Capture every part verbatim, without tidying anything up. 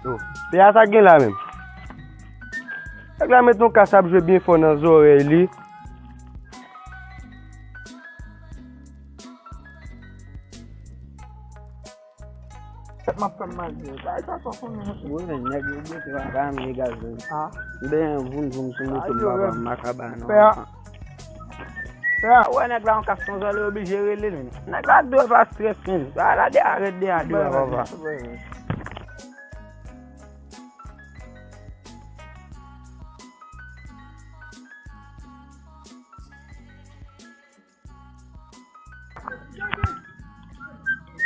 Yo, pè a sa k gen la menm? Nèg la met yon kas ap jwe byen fò nan zòrèy li. Tèt m ap fè m mal vre. Bagay sa twò konnen. Wi, men nèg yo bouke pa pa m nèg a zon. Ah. M benyen voum voum sou moto m papa m makaba non. Pè a. Pè a, wè nèg la yon kas son zòrèy oblije rele l. Nèg la dwe pa strès menm. Bagay la de arèt de a dwe papa.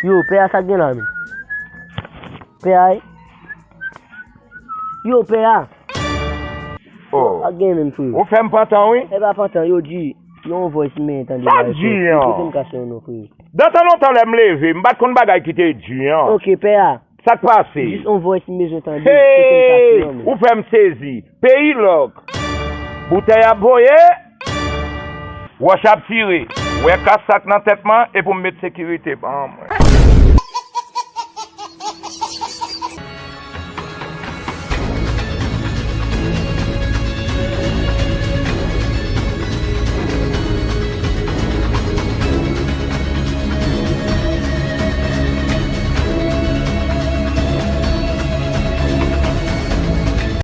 Yo, pè a sa k gen la menm? Pè a, wi. Yo, pè a. Oh. Sa k gen menm, frè? Ou fè m pantan, wi. E pa pantan, yo di, yon voice m tande la. Sa di an? Kote m kache yon non, frè? Dan tan lontan lè m leve, m pa t konn bagay ki te di an. Ok, pè a. Sa k pase? Jis yon voice m bezwen tande. Kote m kache yon non? Ou fè m sezi. Peyi lòk. Boutèy ap voye. Wòch ap tire. Wè kas sa k nan tèt mwen e pou m met sekirite ban mwen.